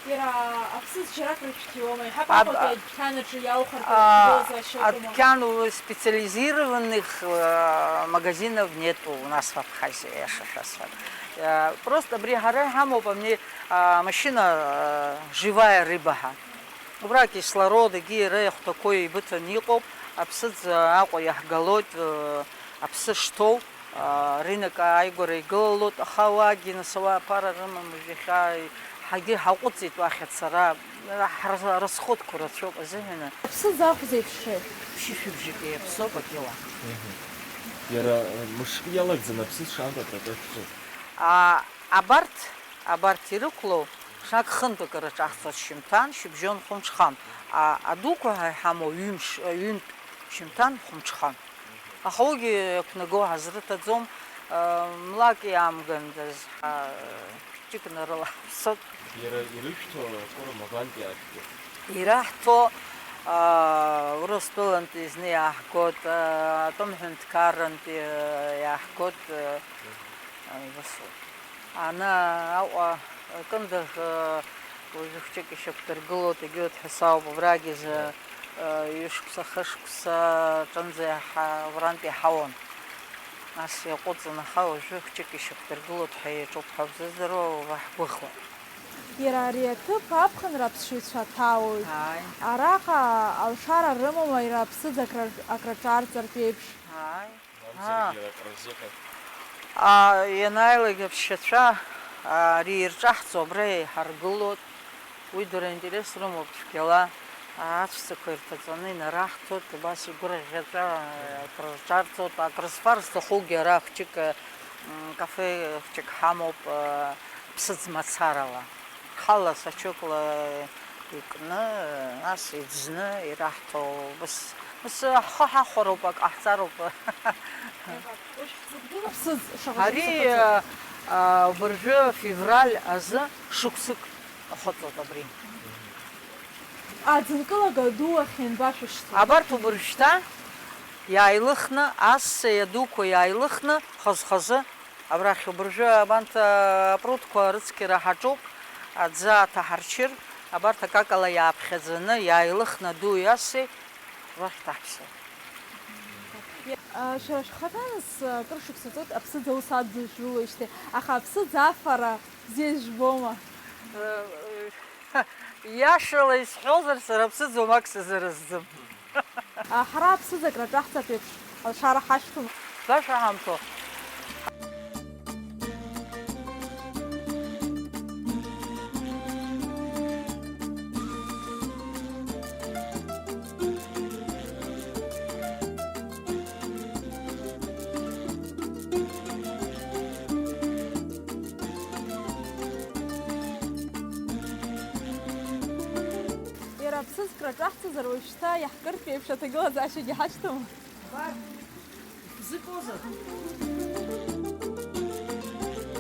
Иара аԥсыӡ џьарак рышәҭиуама? Иҳаб Аб-, Аҟәатәи адәқьан аҿы иалхыртә а, рыхгылазаашьа ыҟоума? Адәқьан у-, специализированных, э, магазинов нету у нас в Абхазии, иаша шәасҳәап. Э, просто абри ҳара иҳамоуп амни, а, машина, э, живая рыба ҳәа. Убра акислород, егьи иара иахәҭақәоу еибыҭаны иҟоуп, аԥсыӡ, э, Аҟәа иаҳгалоит, э, аԥсы шҭоу. Аа, рынок ааигәара игылалоит, аха уаагьы нас ауаа аԥара рымамызт, иахьа ҳагьы ҳаҟәыҵит уахь ацара, ҳра-, расходқәа рацәоуп азыҳәан. Аԥсыӡ ахә зеиԥшрои? Ԥшьышәыбжьык еиԥсоуп акьыла. Мгм. Иара, э, мышкы иалагӡаны аԥсыӡ шаанкакраҿы шәҵоуп. Аа, абарҭ, абарҭ ирықәлоу, ҽнак хынтә акы рҿаҳҵоит шьымҭан, шьыбжьон, хәымҽхан. А, адуқәа ҳәа иҳамоу ҩымш, ҩынтә шьымҭан, хәымҽхан. Аха уигьы ақәнаго ҳазрыҭаӡом, млак иаамгандаз, ҳа, хәҷык нарылаҳԥсоит. Иара ирышәҭо акәырам абантәи ашәҭ? Ираҳҭо, аа, Урыстәылантәи зны иааҳгоит, аа, атәым ҳәынҭқаррантәи, аа, иааҳгоит, аа, Ана Аҟәа акындыӷ, уажәы хәҷык ишьақәдыргылоит, егьиуеит ҳәа сауп, убрагьы зы, ҩышықәса, хышықәса аҿынӡа иаҳа-, убрантә иаҳауан. Нас иаҟәыҵын, аха уажәы хәҷык ишьақәдыргылоит ҳәа иаҿуп ҳәа бзыздыруа, уаҳгәыӷуа. Иара ари аҭыԥ аԥхынра аԥсшьаҩцәа аҭаауеит. Ааи. Араҟа алшара рымоума иара аԥсыӡ акра-, акраҿарҵартә еиԥш? Ааи. Аа. Мамзаргьы акрызыҳәа. Аа, ианааилак аԥсшьацәа, аа, ари ирҿаҳҵо абра иҳаргылоит. Уи дара интерес рымоуп цәгьала. Аа, ацәцақәа ирҭаҵаны инараҳҭоит, убас игәырӷьаҵәа, аа, акрырҿарҵоит, акрызфар зҭахугьы ара хәҷык, м, кафе хәҷык ҳамоуп, аа, ԥсыӡ мацарала. Ҳала сачокла икны, нас иӡны ираҳҭо, ус, ус ҳхы ҳахәароуп, ак ҟаҳҵароуп. Ари, а, а, абыржәы февраль азы шықәсык ахыҵуеит абри. Аӡынкылага ду ахь ианбашәышьҭуа? Абарҭ убыржәшьҭа иааилыхны, ассеи адуқәа иааилыхны, хаз-хазы Абрахь убыржәы абанҭ, а, апрудқәа рыцқьара ҳаҿуп, аӡы аҭаҳарчыр, абарҭ акакала иааԥхьаӡаны, иааилыхны адуи аси, уахь даҳԥсуеит. А, шәара шәхаҭа, нас, а, акыр шықәса ҵуеит аԥсыӡ аус адызжәылоижьҭеи, аха аԥсыӡ афара бзиа жәбома? Э, э, иашала исҳәозар, сара аԥсыӡ уамак сазыразӡам. Ҳара аԥсыӡ акраҿаҳҵартә еиԥш, алшара ҳашәҭума? Башәа ҳамҭоуп. Цхра ҿаҳҵозар, уажәшьҭа иаҳкыртә еиԥш аҭагылазаашьагьы ҳашьҭоума?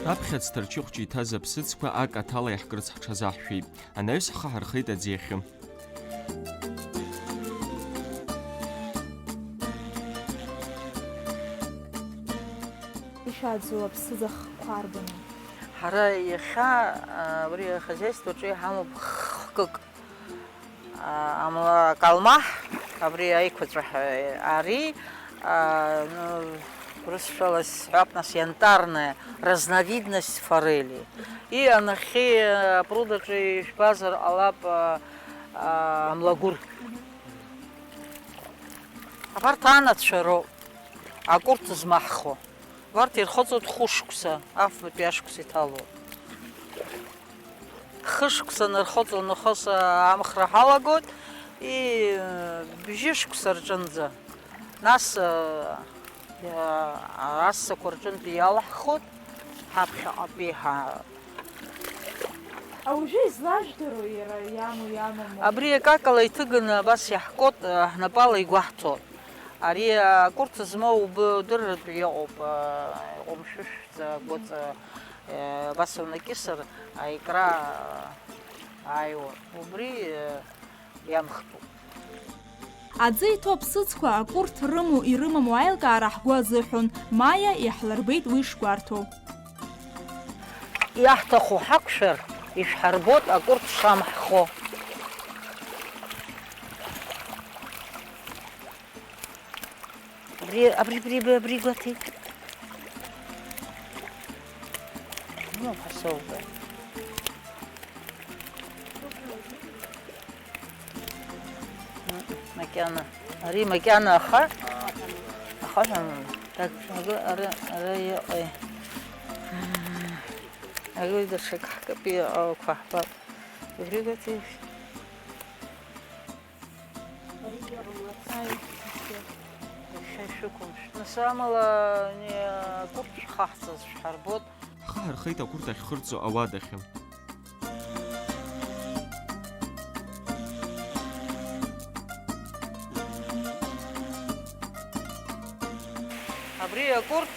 Раԥхьаӡ Ҭарчыхәчы иҭаз аԥсыӡқәа акаҭала иаҳкырц ҳҽазаҳшәеит. Анаҩс ҳхы ҳархеит аӡы иахьы. Ишәаӡу аԥсыӡ ахқәа арбану? Ҳара иахьа, а, абри ахозиаствоаҿы иҳамоуп хкык. А, амла-, акалмаҳ, абри аиқәаҵәа ҳәа, ари, а, ну, урысшәала сҳәап, нас, янтарная разновидность форели. И анахьхьи, а, апруд аҿы ижәбазар ҟалап, а, а, амлагәыр. Абарҭ анацәа роуп, акурҭ змаҳхо. Убарҭ ирхыҵуеит хәышықәса, афбатәи ашықәс иҭало. Хышықәса нархыҵуа нахыс амхра ҳалагоит, и, бжьышықәса рҿынӡа. Нас, а, иа-, ассақәа рҿынтә иалаҳхуеит, ҳаԥхьаҟатәи ҳа-, Ауаҩы излажәдыруа иара иамоу иамаму? Абри акакала иҭыганы абас иаҳкуеит, ҳнапала игәаҳҭо. Ари акурҭ змоу убы удырратәы иҟоуп, иҟәымшәышәӡа, агәыҵа, абас унакьысыр аикра ааиуа. Убри иамхтәуп. Аӡы иҭоу аԥсыӡқәа акурҭ рымоу ирымаму аилкаара ҳгәы азыҳәон, Маиа иаҳлырбеит уи шгәарҭоу. Иаҳҭаху ҳақәшәар, ишәҳарбоит акурҭ шамҳхо. Абри, абри, абри, абри, абри гәаҭеит. Ну, ҳасоуба. Макьана. Ари макьана аха. Аха ҳәа. Так, ара, ара, ара иҟеи. Ари даҽак ҳкапы иҟалақәа ҳбап. Убри гәаҭеишь? Иахьа ишәықәымшәт. Нас амала, ани, акурҭ шәхаҳҵаз шәҳарбот. Ҳхы ҳархеит акурҭ ахьхырҵо ауадахьы. Абри акурҭ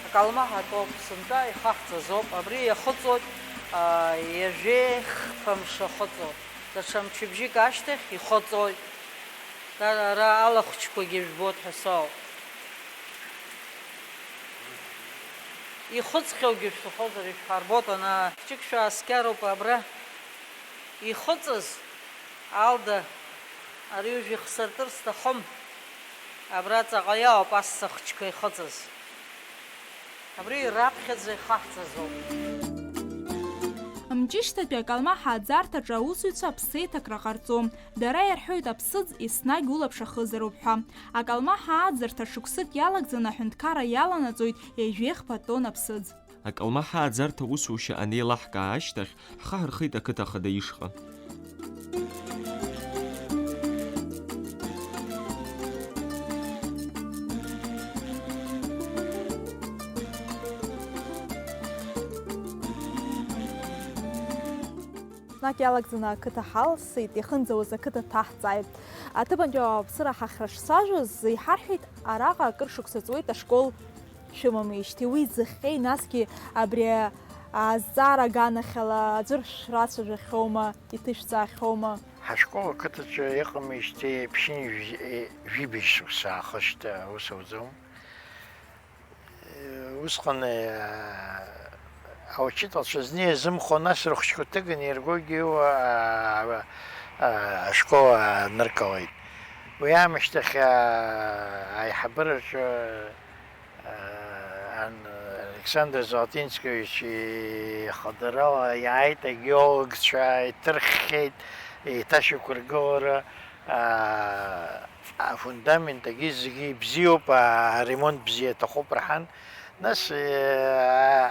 акалмаҳа атәоуп, сынтәа ихаҳҵаз ауп. Абри иахыҵуеит, аа, ҩажәи хԥа мшы ахыҵуеит. Даҽа мчыбжьык ашьҭахь ихыҵуеит. Ара алахәыҷқәагьы жәбоит ҳәа соуп. Ихыҵхьоугьы шәҭахозар ишәҳарбот, ана хәҷык шәааскьароуп абра. Ихыҵыз Алда, ари уажә ихсыртыр сҭахым. Абра ҵаҟа иаауп асса хәҷқәа ихыҵыз. Абри раԥхьаӡа ихаҳҵазоуп. Мҷышьҭатәи акалмаҳа аӡарҭаҿы аусзуҩцәа аԥсеиҭакра ҟарҵом. Дара ирҳәоит аԥсыӡ еснагь улаԥш ахызароуп ҳәа. Акалмаҳа ааӡарҭа шықәсык иалагӡаны аҳәынҭқарра иаланаҵоит ҩажәи хԥа тонна аԥсыӡ. Акалмаҳа ааӡарҭа аусушьа анеилаҳкаа ашьҭахь, ҳхы ҳархеит ақыҭа ахада ишҟа. Ҽнак иалагӡаны ақыҭа ҳалсит, иахынӡауаз ақыҭа дҭаҳҵааит. Аҭыԥантәи ауааԥсыра ҳахьрыҿцәажәоз иҳарҳәеит, араҟа акыр шықәса ҵуеит ашкол шәымамижьҭеи. Уи ӡыхҟьеи, насгьы абри азҵаара аганахьала аӡәыр шәрацәажәахьоума, иҭышәҵаахьоума? Ҳашкол ақыҭаҿы иҟамижьҭеи ԥшьынҩажәи жәибжь шықәса аахышьҭ аус ауӡом. Усҟан, э, аучительцәа зны иазымхо, нас рыхәыҷқәа ҭыганы иргогьы уа, а, а, ашкол аныркылеит. Уи аамышьҭахь, а, аиҳабыраҿы, а, ан-, Александр Золотинскиевич ихадарала иааит агеологцәа, иҭырххьеит, еиҭашьақәыргылара, аа, афундамент, агьи зегьы бзиоуп, аремонт бзиа аҭахуп рҳәан. Нас, э,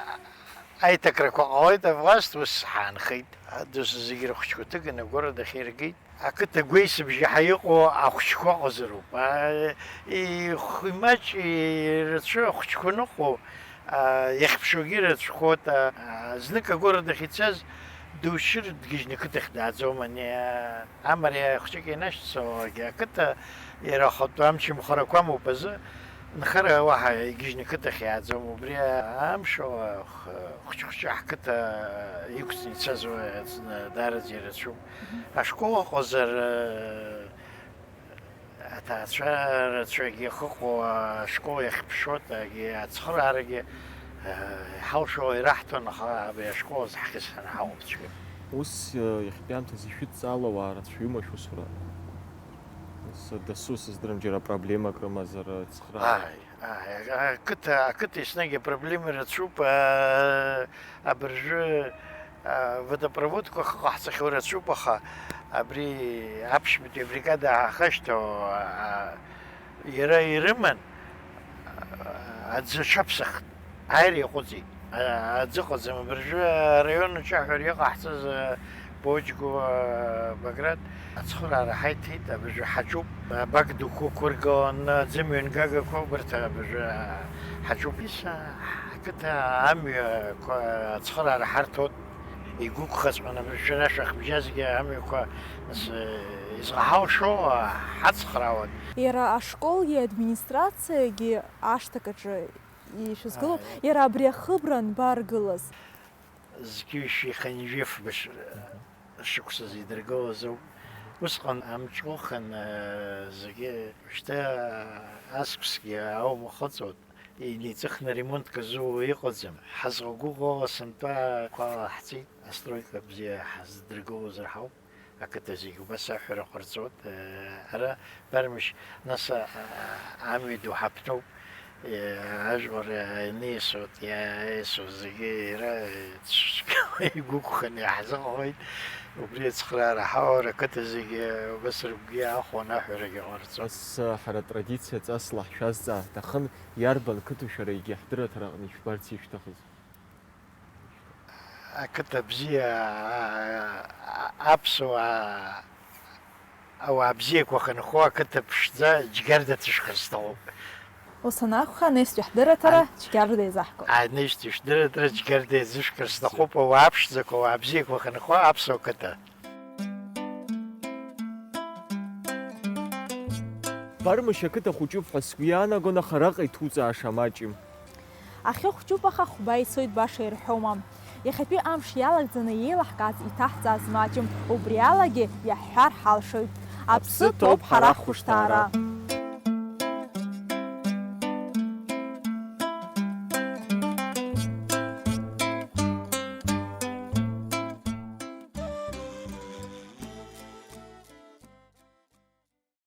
аиҭакрақәа ҟалеит, авласт ус ҳаанхеит. Адус зегьы рыхәыҷқәа ҭыганы агәара дахьиргеит. Ақыҭа гәеисыбжьы ҳәа иҟоу ахәыҷқәа ыҟазароуп. А, ихы имаҷ, ирацәа ахәыҷқәа аныҟоу, а, иахьԥшуагьы ирацәахоит. А, знык агәара дахьцаз, Душьыр дгьежьны қыҭахь дааӡом, ани, амариа хәҷык ианашьцылалак, ақыҭа иара ахатәы амчымхарақәа амоуп азы, нхара уаҳа игьежьны қыҭахь иааӡом, убри амшала х-, хәҷы-хәҷы ҳқыҭа иқәҵны ицаз уа аӡны даараӡа ирацәоуп. Ашкол ыҟазар, аҭаацәа рацәагьы ахьыҟоу ашкол иахьԥшуа, ацхыраарагьы, э, иҳалшо ираҳҭон, аха абри ашкол азы ҳхьысҳаны ҳаҟоуп цәгьа. Ус, э, иахьатәи аамҭазы ишәыдҵаала ауаа рацәаҩума шәусура? Ус, дасу сыздырам, џьара проблемак рымазар, э, цхыраара? Ааи, ааи, ақыҭа, ақыҭа еснагь апроблема рацәоуп, э, абыржәы, э, водопроводқәа ахы ҟаҳҵахьоу рацәоуп, аха абри аԥшьбатәи абригада аахашьҭоу, э, иара ирыман, э, аӡы аҽаԥсахт. Ааир иаҟәыҵит. А-, аӡы ыҟаӡам. Абыржәы араион аҿы аҳәара иҟаҳҵаз, а, Боџьгәа, а, Баграт, ацхыраара ҳаиҭеит, абыржәы ҳаҿуп. Абак дуқәа ықәыргыланы, аӡы мҩангагақәа, убарҭ абыржәы, а, ҳаҿуп. Ис, а, ҳқыҭа амҩақәа ацхыраара ҳарҭоит. Игәықәхаҵәҟьаны абыржәы шәара шәахбжьазгьы амҩақәа, нас, а, изҟаҳалшо, а, ҳацхраауан. Иара ашколгьы администрациагьы ашҭак аҿы ишәызгылоуп, ааи, иара абри ахыбра анбаргылаз? Зқьышә ихынжәеифбыш шықәсазы идыргылаз ауп. Усҟан амҿылхан, э, зегьы, шьҭа аскәсгьы аума хыҵуеит, инеиҵыхны ремонтк азу иҟаӡам. Ҳазҟагәыӷуа сынтәа қәала ҳцеит, астройка бзиа ҳаздыргылозар ҳауп. Ақыҭа зегь убас аҳәара ҟарҵоит. Ара Бармышь, нас, а, а, амҩа ду ҳаԥноуп. Е, ажәлар, а, ианиасуеит, иааиасуа зегьы иара, е, цәгьала игәықәханы иаҳзыҟалеит. Убри ацхыраара ҳауар, ақыҭа зегьы убас рыгәгьы аахәон аҳәарагьы ҟарҵон. Ас, а, ҳара атрадициа ҵасла ҳшәазҵаа ҳҭахын, иарбан қыҭоу шәара егьи ҳдырраҭара аҟны ишәбарц ишәҭахыз? Ақыҭа бзиа, а, а, аԥсуаа, ауаа бзиақәа хынхо ақыҭа ԥшӡа Џьгьарда ҭышәхыр сҭахуп. Ус анакәха, анаҩстәи ҳдырраҭара Ан-, Џьгьарда еизаҳго. Анаҩстәи шәдырраҭара Џьгьарда еизышәхыр сҭахуп, ауаа ԥшӡақәа, ауаа бзиақәа хынхо аԥсуа қыҭа. Бармышь ақыҭа хәыҷуп ҳәа сгәы иаанагон, аха араҟа иҭуҵааша маҷым. Ахьы хәҷуп, аха хәба ицоит, баша ирҳәома? Иахьатәи амш иалагӡаны еилаҳкаарц иҭаҳҵааз маҷым, убри алагьы иаҳҳәар ҳалшоит. Аԥсы ҭоуп ҳара ҳхәышҭаара.